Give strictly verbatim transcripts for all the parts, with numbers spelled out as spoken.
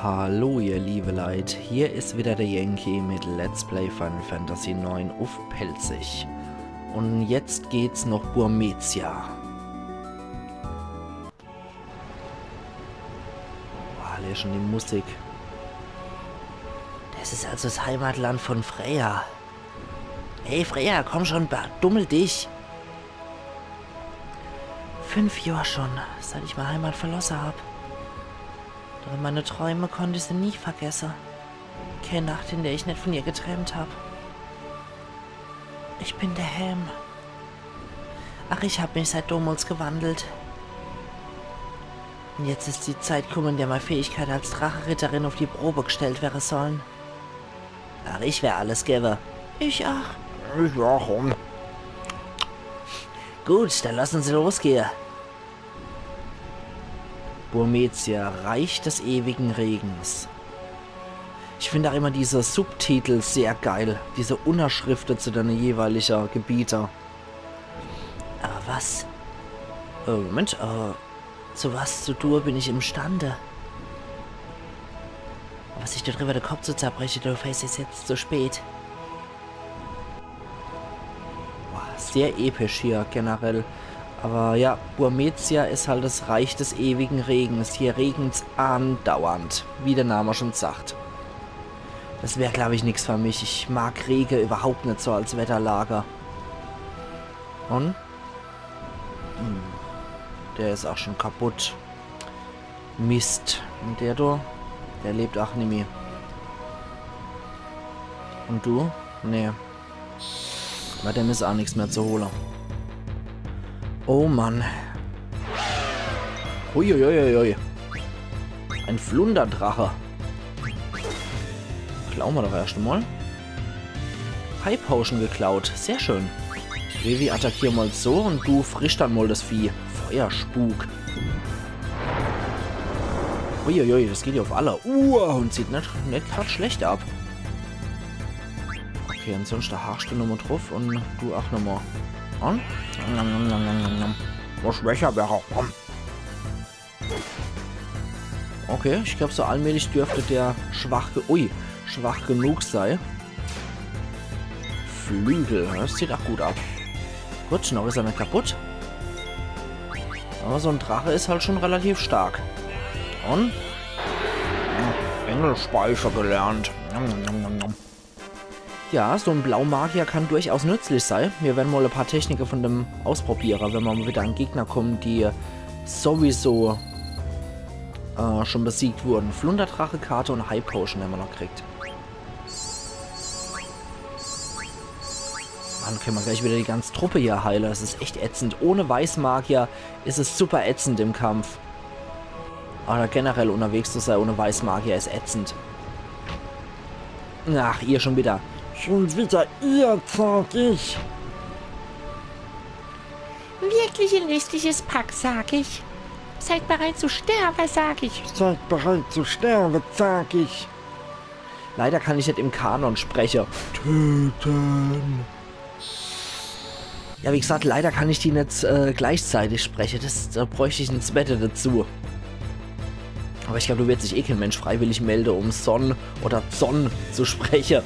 Hallo ihr liebe Leit, hier is wieder der Yankee mit Let's Play Final Fantasy neun uff Pälzisch. Und jetzt geht's noch Burmecia. Boah, allein schon die Musik. Das is also das Heimatland von Freya. Hey Freya, komm schon, ba- dummel dich. Fünf Johr schon, seit ich mei Heimat verlosse hab. Doch meine Träume konnt ich se nie vergesse. Kee Nacht, in der ich net von ihr geträumt hab. Ich bin der Helm. Ach, ich hab mich seit domols gewandelt. Und jetzt is die Zeit kumme, in der mei Fähigkeit als Dracheritterin auf die Probe gestellt wäre sollen. Ach, ich wer alles gewwe. Ich ach. Ich ach. Gut, dann lassen Sie losgehe. Burmecia, Reich des ewigen Regens. Ich find auch immer diese Subtitel sehr geil, diese Unterschrifte zu deine jeweilige Gebiete. Aber was? Äh, Moment, äh, zu was zu tue bin ich imstande? Aber sich darüber den Kopf zu zerbrechen, dafür is es jetzt zu spät. Boah, sehr episch hier generell. Aber ja, Burmecia is halt das Reich des ewigen Regens. Hier regen's andauernd, wie der Name schon sagt. Das wär, glaub ich, nix für mich. Ich mag Rege überhaupt net so als Wetterlage. Und? Hm. Der is auch schon kaputt. Mist. Und der do? Der lebt auch nimmi. Und du? Nee. Bei dem is auch nix mehr zu hole. Oh Mann. Huiuiuiui. Ein Flunderdrache. Klaue mer doch erscht mal. High Potion geklaut. Sehr schön. Vivi, attackier mal so und du frisch dann mal das Vieh. Feuerspuk. Uiuiui, das geht ja auf alle. Uah, und zieht net, net grad schlecht ab. Okay, ansonsten haust du nochmal drauf und du auch nochmal. Und? Nom, nom, nom, nom, nom, nom. Wo schwächer wäre. Nom. Okay, ich glaub, so allmählich dürfte der schwach, ge- ui, schwach genug sei. Flügel, das zieht auch gut ab. Gut, noch is er net kaputt. Aber so ein Drache is halt schon relativ stark. Und? Hm, Engelspeicher gelernt. Nom, nom, nom, nom, nom. Ja, so ein Blaumagier kann durchaus nützlich sei. Mir werden mal ein paar Technike von dem ausprobiere, wenn mer mal wieder an Gegner kommen, die sowieso äh, schon besiegt wurden. Flunderdrache-Karte und High Potion haben wir noch gekriegt. Dann können wir gleich wieder die ganze Truppe hier heile. Das is echt ätzend. Ohne Weißmagier is es super ätzend im Kampf. Oder generell unterwegs zu sein ohne Weißmagier is ätzend. Ach, ihr schon wieder. Schon wieder ihr, sag ich. Wirklich ein lästiges Pack, sag ich. Seid bereit zu sterben, sag ich. Seid bereit zu sterben, sag ich. Leider kann ich net im Kanon spreche. Töten. Ja, wie gesagt, leider kann ich die net äh, gleichzeitig spreche. Das, da bräucht ich en Zwette dazu. Aber ich glaub, do wird sich eh kein Mensch freiwillig melde, um Son oder Zon zu spreche.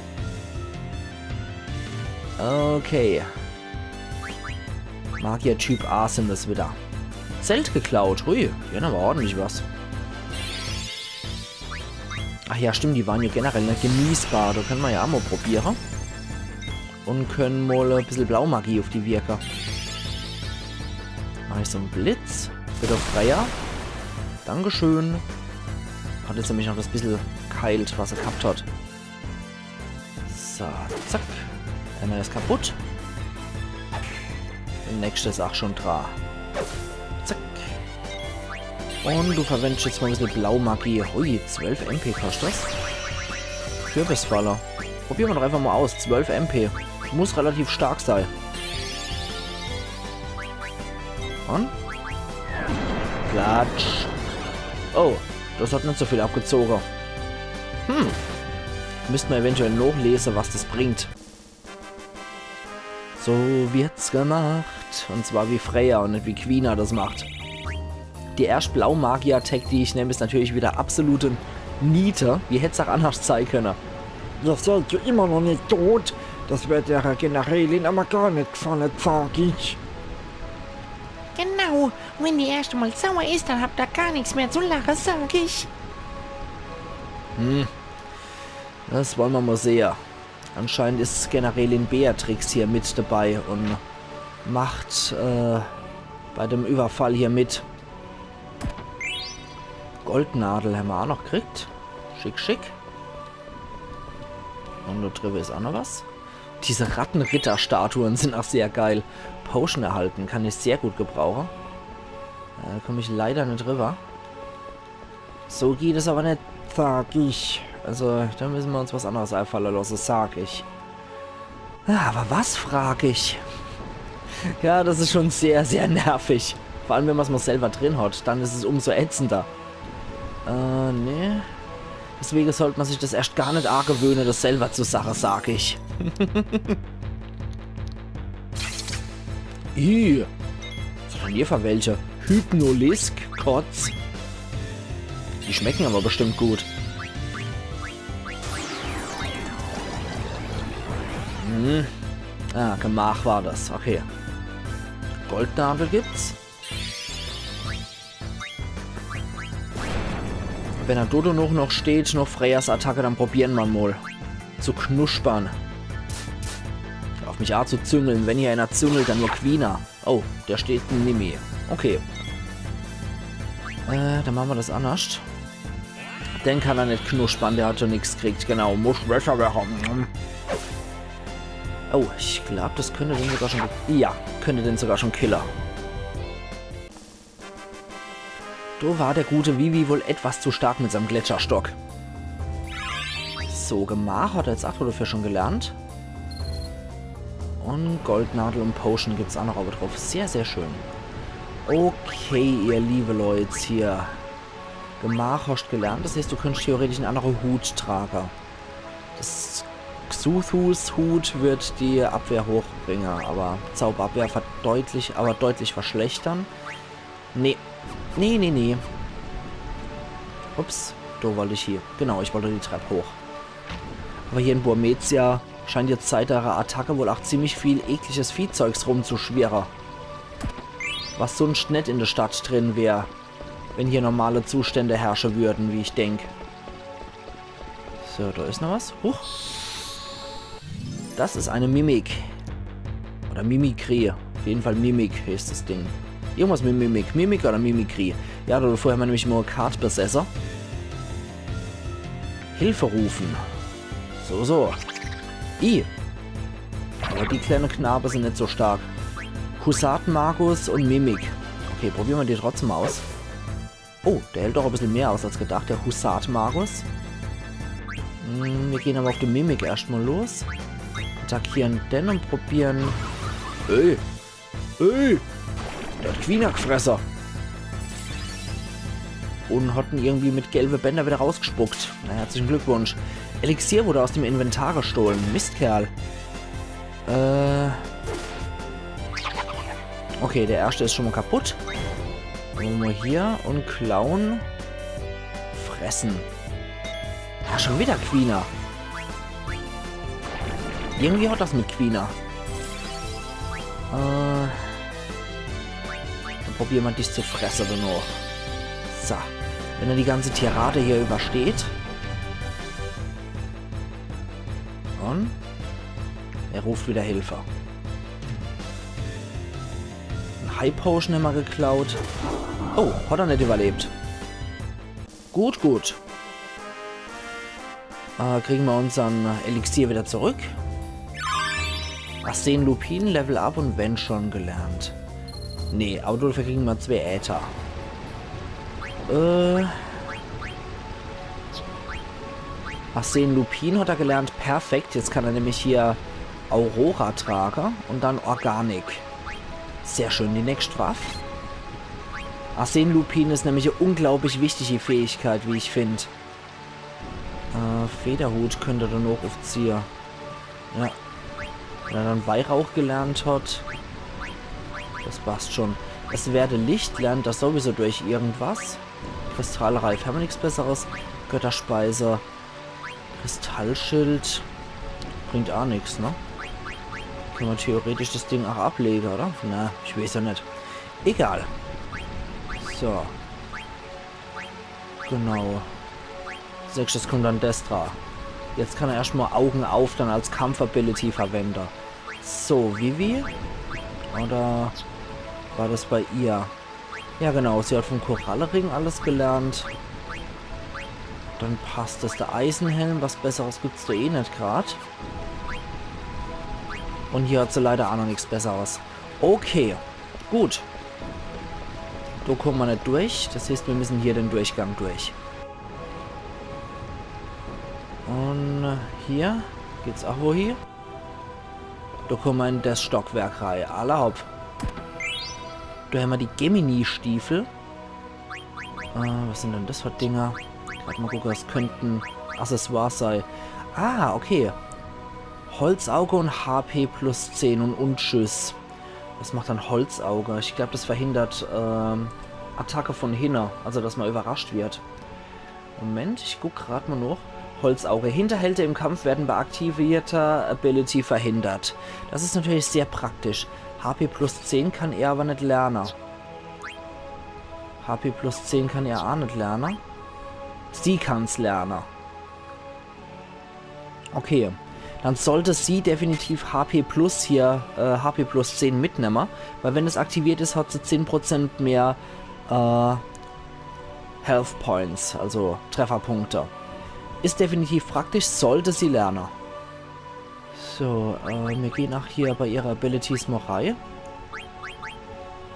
Okay. Magier Typ A sind es wieder. Zelt geklaut. Hui, die haben aber ordentlich was. Ach ja, stimmt, die waren ja generell net genießbar. Da können wir ja auch mal probieren. Und können mal ein bisschen Blaumagie auf die wirken. Mach ich so einen Blitz. Bitte, Freya. Dankeschön. Hat jetzt nämlich noch das bisschen geheilt, was er gehabt hat. So, zack. Einer ist kaputt. Der nächste ist auch schon dran. Zack. Und du verwendest jetzt mal ein bisschen Blaumagie. Hui, zwölf M P kostet das. Kürbisfalle. Probieren wir doch einfach mal aus. Zwölf M P. Muss relativ stark sein. Und? Platsch. Oh, das hat nicht so viel abgezogen. Hm. Müssten wir eventuell nachlesen, was das bringt. So wird's gemacht. Und zwar wie Freya und nicht wie Quina das macht. Die erste Blaumagier-Attack, die ich nehme, ist natürlich wieder absolute Niete, wie hätt's ach annerscht sei kenne. Ihr seid ja immer noch net dot. Das wird der Generälin aber gar net gefalle, sag ich. Genau, wenn die erscht mal sauer is, dann habt ihr gar nix mehr zu lache, sag ich. Hm, das wolle mer mal sehe. Anscheinend is Generälin Beatrix hier mit dabei un macht äh, bei dem Überfall hier mit. Goldnadel hämmer ach noch kriegt. Schick, schick. Un do driwwe is ach noch was. Diese Rattenritterstatuen sin ach sehr geil. Potion erhalten, kann ich sehr gut gebrauche. Äh, do komm ich leider net driwwer. So geht es aber net, sag ich. Also, do müsse mer uns was anneres eifalle losse, sag ich. Ja, aber was, frag ich? Ja, das is schon sehr, sehr nervig. Vor allem, wenn mer's mal selwer drin hat, dann is es umso ätzender. Äh, nee. Deswege sollt mer sich das erscht gar net aagewöhne, das selwer zu sache, sag ich. Ih. Was hat denn hier für welche? Hypnolisk, Kotz. Die schmecken aber bestimmt gut. Hm. Ah, Gemach war das. Okay. Goldnadel gibt's. Wenn er dort noch, noch steht, noch Freyas Attacke, dann probiere mer mal. Zu knuspern. Hör auf mich aazuzüngeln. Wenn hier einer züngelt, dann nur Quina. Oh, do steht en Mimi. Okay. Äh, dann mache mer das annerscht. Den kann er net knuspern, der hat jo nix kriegt. Genau, muss besser werre. Oh, ich glaub, das könnt den sogar schon... Ja, könnt den sogar schon kille. Do war der gute Vivi wohl etwas zu stark mit seinem Gletscherstock. So, Gemach hat er jetzt ach dafür schon gelernt. Un Goldnadel un Potion gibt's ach noch owwe druff. Sehr, sehr schön. Okay, ihr liebe Leut hier. Gemach hascht gelernt, das heißt, du könntest theoretisch en annere Hut trage. Das Xuthus Hut wird die Abwehr hochbringe, aber Zauberabwehr verdeutlich, aber deutlich verschlechtern. Nee. Nee, nee, nee. Ups, do wollt ich hier. Genau, ich wollt die Trepp hoch. Aber hier in Burmecia scheint jetzt seit der Attacke wohl ach ziemlich viel ekliges Viehzeugs rumzuschwirre. Was sunscht net in der Stadt drin wär, wenn hier normale Zustände herrsche würden, wie ich denk. So, do is noch was. Huch. Das is eine Mimik. Oder Mimikry. Auf jeden Fall Mimik heißt das Ding. Irgendwas mit Mimik. Mimik oder Mimikry. Ja, do vorher hämmer nämlich nur Kart besesse. Hilfe rufen. So, so. I. Aber die kleine Knabe sin net so stark. Hussard Magus un Mimik. Okay, probiere mer die trotzdem aus. Oh, der hält doch e bissel mehr aus als gedacht, der Hussard Magus. Hm, mir gehn aber auf die Mimik erscht mal los. Attackieren den un probieren. Ey! Ey! Der hat Quina gfresse. Un hat en irgendwie mit gelbe Bänder wieder rausgespuckt. Na, herzlichen Glückwunsch. Elixier wurde aus dem Inventar gestohlen. Mistkerl. Äh. Okay, der erschte is schon mal kaputt. Dann mache mer hier un klauen. Fressen. Ah, schon wieder Quina. Irgendwie hat das mit Quina. Äh. Dann probiere mer dich zu fresse, du noch. So. Wenn er die ganze Tirade hier übersteht. Un er ruft wieder Hilfe. En High Potion hämmer geklaut. Oh, hat er net überlebt. Gut, gut. Äh, kriegen mer unsern Elixier wieder zurück. Arsene Lupin, Level Up un Wenn schon gelernt. Nee, aber dafür kriegen mer zwee Äther. Äh. Arsene Lupin hat er gelernt. Perfekt. Jetzt kann er nämlich hier Aurora trage un dann Organic. Sehr schön. Die nächst Waff. Arsene Lupin is nämlich e unglaublich wichtige Fähigkeit, wie ich find. Äh, Federhut könnt er dann noch uffziehe. Ja. Wenn er dann Weihrauch gelernt hat. Das passt schon. Es werde Licht lernt das sowieso durch irgendwas. Kristallreif, hämmer nix Besseres. Götterspeise. Kristallschild. Bringt aa nix, ne? Kann mer theoretisch das Ding aa ablege, oder? Na, ich weeß jo net. Egal. So. Genau. Als nächschtes kummt dann Destra. Jetzt kann er erscht mol Auge auf dann als Kampf-Ability verwende. So, Vivi? Oder war das bei ihr? Ja, genau, sie hat vom Korallering alles gelernt. Dann passt das. Der Eisenhelm, was Besseres gibt's do eh net grad. Un hier hat se leider aa noch nix Besseres. Okay, gut. Do kumme mer net durch. Das heeßt, mir müssen hier den Durchgang durch. Un hier geht's aa wohie? Do kumme mer in das Stockwerk rei. Alla hopp. Do hämmer die Gemini-Stiefel. Äh, was sin dann das für Dinger? Grad mol gucke, das könnten Accessoires sei. Ah, okay. Holzauge un H P plus zehn un, un tschüss. Was macht dann Holzauge? Ich glaub, das verhindert, ähm, Attacke von hinne. Also, dass mer überrascht wird. Moment, ich guck grad mol noch. Holzauge. Hinterhalte im Kampf werden bei aktivierter Ability verhindert. Das is natürlich sehr praktisch. H P plus zehn kann er awwer net lerne. H P plus zehn kann er aa net lerne. Sie kann's lerne. Okay. Dann sollte sie definitiv H P plus hier, äh, H P plus zehn mitnemme. Weil wenn es aktiviert is, hat se zehn Prozent mehr, äh, Health Points, also Trefferpunkte. Is definitiv praktisch, sollte sie lerne. So, äh, mir gehn aa hier bei ihre Abilities mol rei.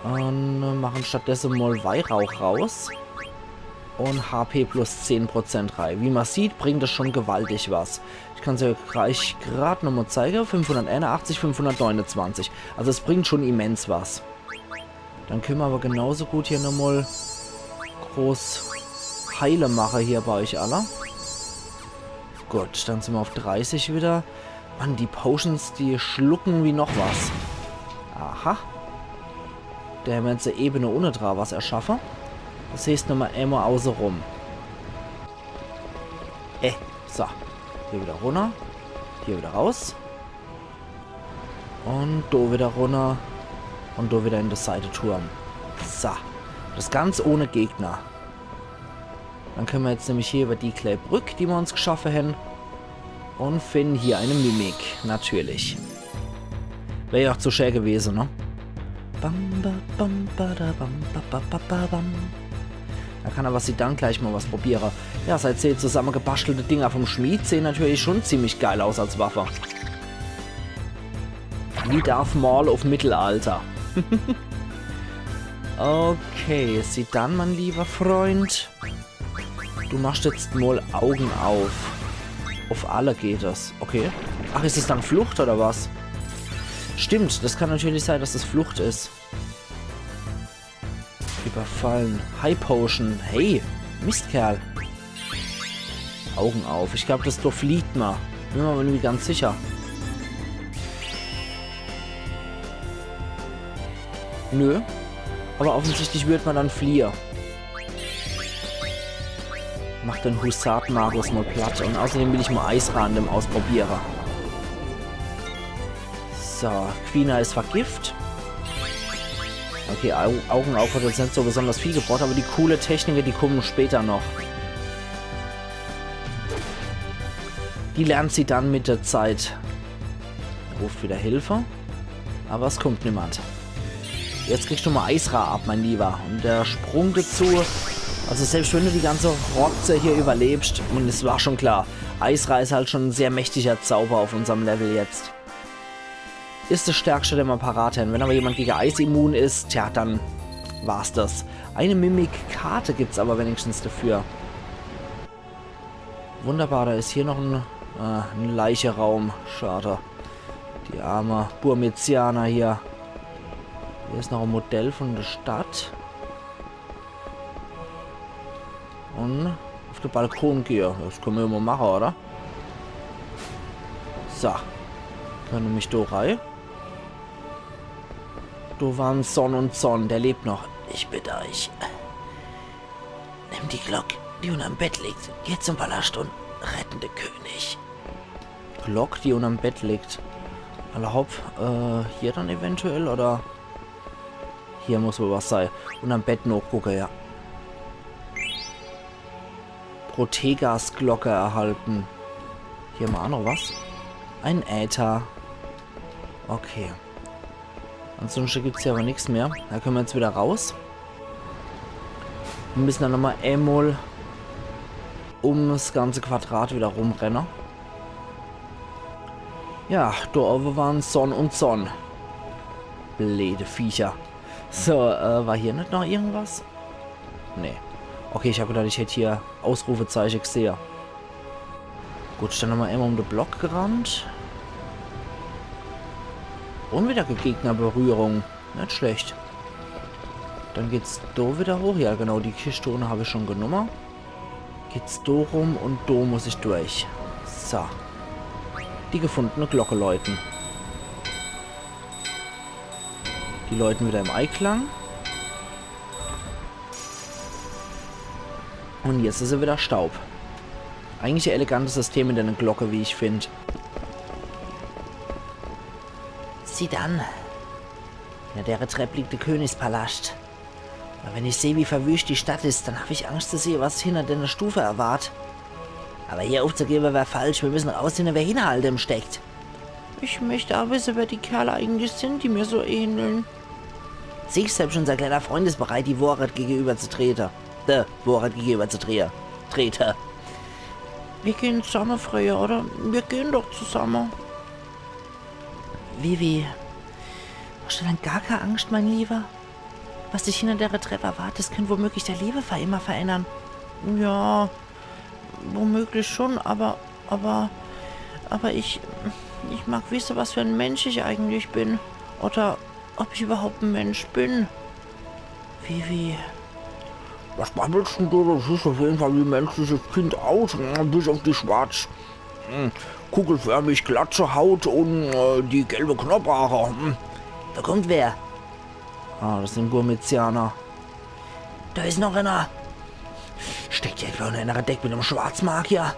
Un machen stattdesse mol Weihrauch raus. Un H P plus zehn Prozent rei. Wie mer sieht, bringt das schon gewaltig was. Ich kann's jo gleich grad nochmol zeige. Fünfhunderteinunachtzig, fünfhundertneunundzwanzig. Also es bringt schon immens was. Dann könne mer awwer genauso gut hier nochmol groß Heile mache hier bei euch alle. Gut, dann sin mer auf dreißig wieder. Mann, die Potions, die schlucken wie noch was. Aha. Do hämmer jetzt e Ebene unne dra was erschaffe. Das heeßt, nochmol emol außerum. Äh, so. Hier wieder runner. Hier wieder raus. Un do wieder runner. Un do wieder in de Seiteturm. So. Das ganz ohne Gegner. Dann könne mer jetzt nämlich hier über die klää Brück, die mer uns geschaffe hän, un finden hier eine Mimik, natürlich. Wär jo auch zu schä gewese, ne? Bam, ba, bam, ba, da, bam, ba, ba, ba, ba, bam. Do kann awwer Zidane gleich mol was probiere. Ja, seit se zusamme gebastelte Dinger vom Schmied sehen natürlich schon ziemlich geil aus als Waffe. Wie Darth Maul auf Mittelalter. Okay, Zidane, mein lieber Freund. Du machst jetzt mol Augen auf. Auf alle geht das. Okay. Ach, is es dann Flucht oder was? Stimmt, das kann natürlich sein, dass es Flucht is. Überfallen. High Potion. Hey, Mistkerl. Augen auf. Ich glaub, das do flieht mer. Bin mer awwer net ganz sicher. Nö. Awwer offensichtlich wird mer dann fliehe. Mach den Hussard-Magus mol platt. Un außerdem will ich mol Eisra an dem ausprobiere. So, Quina is vergift. Okay, Au Augen auf hat jetzt net so besonders viel gebracht, awwer die coole Technike, die kummen später noch. Die lernt Zidane mit der Zeit. Er ruft wieder Hilfe. Awwer es kummt niemand. Jetzt kriegst du mol Eisra ab, mein Lieber. Un der Sprung dazu. Also selbst wenn du die ganze Rotze hier überlebst, un es war schon klar, Eisra is halt schon en sehr mächtiger Zauber auf unserm Level jetzt. Is das Stärkste, den mer parat hän. Wenn awwer jemand gege Eis immun is, tja, dann war's das. Eine Mimik-Karte gibt's awwer wenigstens dafür. Wunderbar, do is hier noch en, äh, en Leicheraum. Schade. Die arme Burmezianer hier. Hier is noch e Modell von der Stadt. Un auf de Balkon gehe. Das könne mer jo mol mache, oder? So. Könne mich do rei. Do war en Zon un Zon, der lebt noch. Ich bitte euch. Die Glock, die unterm Bett liegt, geht zum Palast und retten den König. Glock, die unterm Bett liegt. Alla hopp, äh, hier dann eventuell, oder? Hier muss wohl was sei. Unterm Bett nochgucke, ja. Protegas-Glocke erhalten. Hier mal noch was. Ein Äther. Okay. Ansonsten gibt's hier aber nix mehr. Da können wir jetzt wieder raus. Wir müssen dann nochmal einmal ums ganze Quadrat wieder rumrenne. Ja, da oben waren Sonn und Sonn. Blöde Viecher. So, äh, war hier nicht noch irgendwas? Nee. Okay, ich hab gedacht, ich hätt hier Ausrufezeichen gesehe. Gut, dann nochmal einmal um den Block gerannt. Und wieder Gegnerberührung. Nicht schlecht. Dann geht's da wieder hoch. Ja, genau, die Kiste unne hab ich schon genommen. Geht's da rum und da muss ich durch. So. Die gefundene Glocke läuten. Die läuten wieder im Einklang. Und jetzt is er wieder Staub. Eigentlich ein elegantes System mit einer Glocke, wie ich find. Sieh dann. Hinter der Trepp liegt der Königspalast. Aber wenn ich seh, wie verwüscht die Stadt is, dann hab ich Angst zu sehen, was hinter der Stufe erwart. Aber hier aufzugeben wär falsch. Wir müssen rausfinden, wer hinter all dem steckt. Ich möcht auch wissen, wer die Kerle eigentlich sind, die mir so ähneln. Sieh, selbst unser kleiner Freund is bereit, die Wahrheit gegenüber zu treten. Der Wahrheit gegenüber zu treten. Treten. Wir gehen zusammen, Freya, oder? Wir gehen doch zusammen. Vivi, hast du denn gar keine Angst, mein Lieber? Was dich hinter der Treppe erwartet, das könnte womöglich dein Leben für immer verändern. Ja, womöglich schon, aber, aber, aber ich, ich mag wissen, was für ein Mensch ich eigentlich bin. Oder ob ich überhaupt ein Mensch bin. Vivi. Was babbelst denn du? Du siehst auf jeden Fall wie ein menschliches Kind aus, bis auf die schwarz, hm, kugelförmig glatze Haut und, äh, die gelbe Knoblauch. Hm. Da kommt wer. Ah, das sind Gurmizianer. Da is noch einer. Steckt ja etwa unter einer Deck mit einem Schwarzmagier?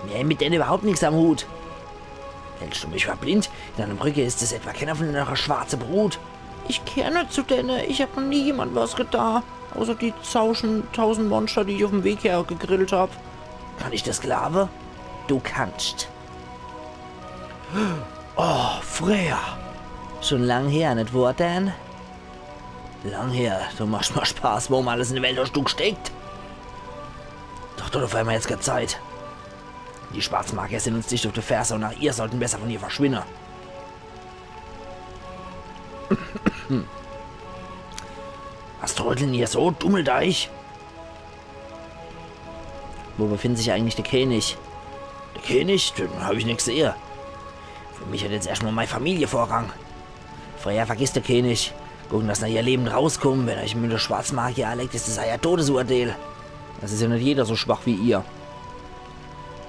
Nee, mit denen überhaupt nichts am Hut. Hältst du mich für blind? In deinem Rücken ist es etwa keiner von deiner schwarzen Brut? Ich gehör nicht zu denen. Ich hab noch nie jemand was getan. Außer die zauschen tausend Monster, die ich auf dem Weg her gegrillt hab. Kann ich das glauben? Du kannst. Oh, Freya. Schon lang her, nicht wahr, Dan? Lang her. Du machst mal Spaß, warum alles in der Welt hast du gesteckt? Doch, doch, dafür haben wir jetzt keine Zeit. Die Schwarzmagier sind uns dicht auf der Ferse und auch ihr sollten besser von hier verschwinden. Was trödeln ihr so? Dummeldeich? Wo befindet sich eigentlich der König? Der König? Den hab ich nicht gesehen. Für mich hat jetzt erstmal meine Familie Vorrang. Freya, vergiss den König. Gucken, dass er hier lebend rauskommt. Wenn er euch mit der Schwarzmagier anlegt, ist es euer Todesurteil. Es ist ja nicht jeder so schwach wie ihr.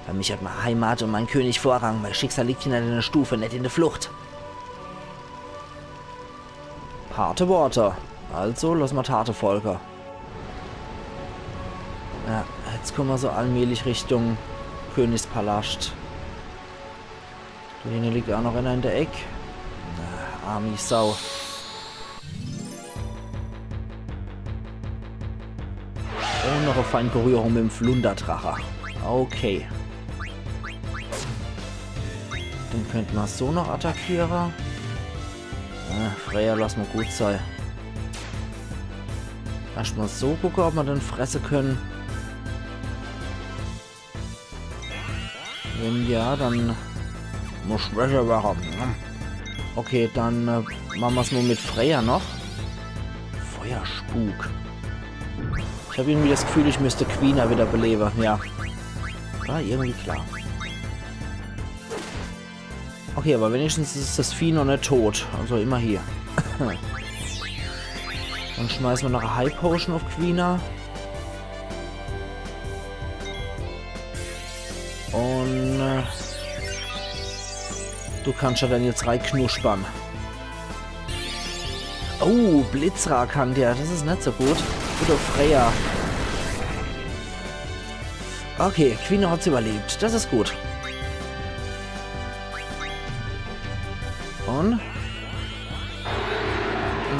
Für mich hat meine Heimat und mein König Vorrang. Mein Schicksal liegt hinter der Stufe, nicht in der Flucht. Harte Worte. Also, lass mal Tate folge. Ja, jetzt kommen wir so allmählich Richtung Königspalast. Da hinten liegt auch noch einer in der Eck. Na, armi Sau. Und noch eine Feinberührung mit dem Flunderdrache. Okay. Den könnte man so noch attackieren. Äh, Freya, lass mal gut sei. Erstmal so gucken, ob wir den fressen können. Wenn ja, dann muss besser machen. Okay, dann, äh, machen wir's mal mit Freya noch. Feuerspuk. Ich hab irgendwie das Gefühl, ich müsste Quina wieder beleben. Ja. War irgendwie klar. Okay, aber wenigstens ist das Vieh noch nicht tot. Also immer hier. Dann schmeißen wir noch eine High Potion auf Quina. Und, äh, du kannst ja dann jetzt reinknuspern. Oh, Blitzra kann der. Das ist nicht so gut. Gut auf Freya. Okay, Quino hat's überlebt. Das is gut. Und?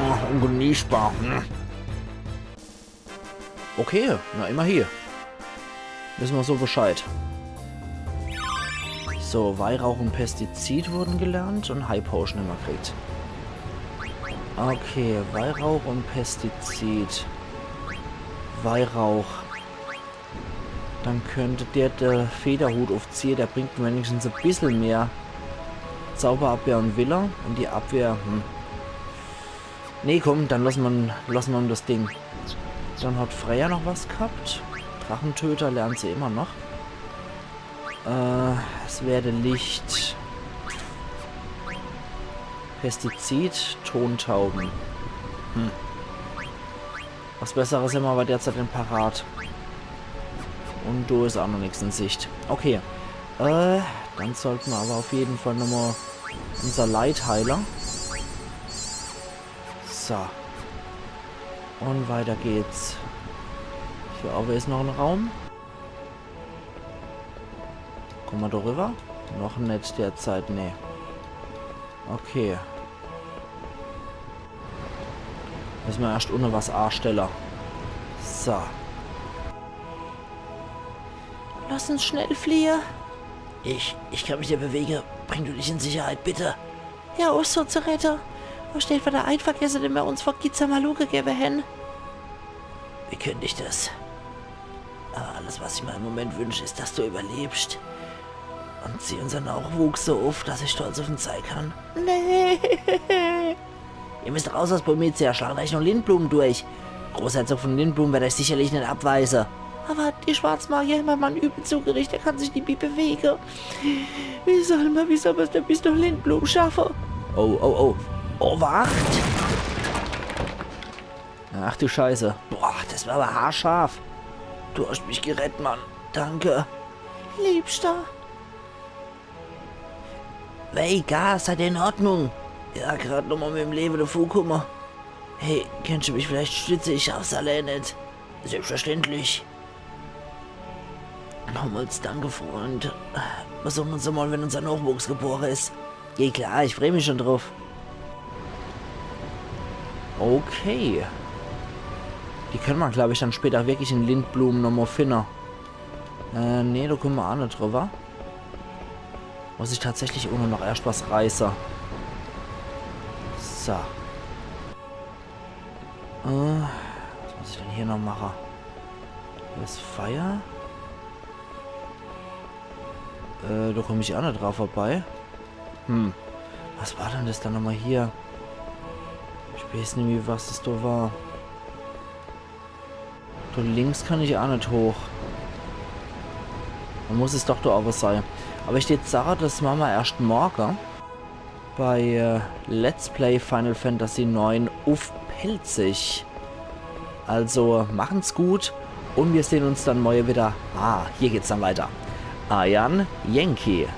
Oh, ungenießbar. Hm. Okay, na immerhin. Wisse mer so Bescheid. So, Weihrauch und Pestizid wurden gelernt und High Potion immer kriegt. Okay, Weihrauch und Pestizid. Weihrauch. Dann könnt der, der Federhut uffziehe, der bringt wenigstens e bissel mehr Zauberabwehr und Wille. Und die Abwehr, hm. Nee, komm, dann lass mer, lass mer das Ding. Dann hat Freya noch was gehabt. Drachentöter lernt sie immer noch. Äh, es werde Licht. Pestizid, Tontauben. Hm. Was Besseres hämmer aber derzeit net parat. Und do is auch noch nix in Sicht. Okay. Äh, dann sollte mer aber auf jeden Fall nochmal unser Leit heile. So. Und weiter geht's. Hier oben is noch en Raum. Komm mer do rüber? Noch net derzeit, nee. Okay. Misse mer erscht unne was astelle. So. Lass uns schnell fliehe. Ich, ich kann mich net bewege. Bring du dich in Sicherheit, bitte. Ja, uns so zu rette. Versteht, war der Eid vergesse, den mer uns vor Kizamaluk gewwe hän. Wie kündig das? Aber alles, was ich mir im Moment wünsche, ist, dass du überlebst. Und zieh unseren Nachwuchs so auf, dass ich stolz auf ihn sein kann. Nee. Ihr müsst raus aus Pomezia, schlagen euch noch Lindblum durch. Großherzog von Lindblum wird euch sicherlich nicht abweisen. Aber die Schwarzmagier hat meinem Mann übel zugerichtet, er kann sich nicht mehr bewegen. Wie soll man, wie soll man's denn bis nach Lindblum schaffen? Oh, oh, oh. Obacht! Ach du Scheiße. Boah, das war aber haarscharf. Du hast mich gerettet, Mann. Danke. Liebster. Hey, Gar, seid ihr in Ordnung? Ja, grad nochmal mit dem Leben davongekommen. Hey, könntest du mich vielleicht stützen? Ich schaff's allein nicht. Selbstverständlich. Nochmals danke, Freund. Wir sehen uns nochmal, wenn unser Nachwuchs geboren ist. Geht klar, ich freu mich schon drauf. Okay. Die können mer, glaub ich, dann später wirklich in Lindblum nochmal finden. Äh, nee, do kommen mer auch net drüber. Muss ich tatsächlich unne noch erscht was reiße. So. Äh, was muss ich denn hier noch mache? Hier is Feier. Äh, do komm ich auch net dran vorbei. Hm. Was war denn das dann nochmal hier? Ich weiß nimmi, was das do war. Do links kann ich auch net hoch. Dann muss es doch do owwe sei. Aber ich würd sage, das mache mer erscht morgen. Bei äh, Let's Play Final Fantasy neun uff Pälzisch. Also machen's gut und wir sehen uns dann morgen wieder. Ah, hier geht's dann weiter. Eier Yankee.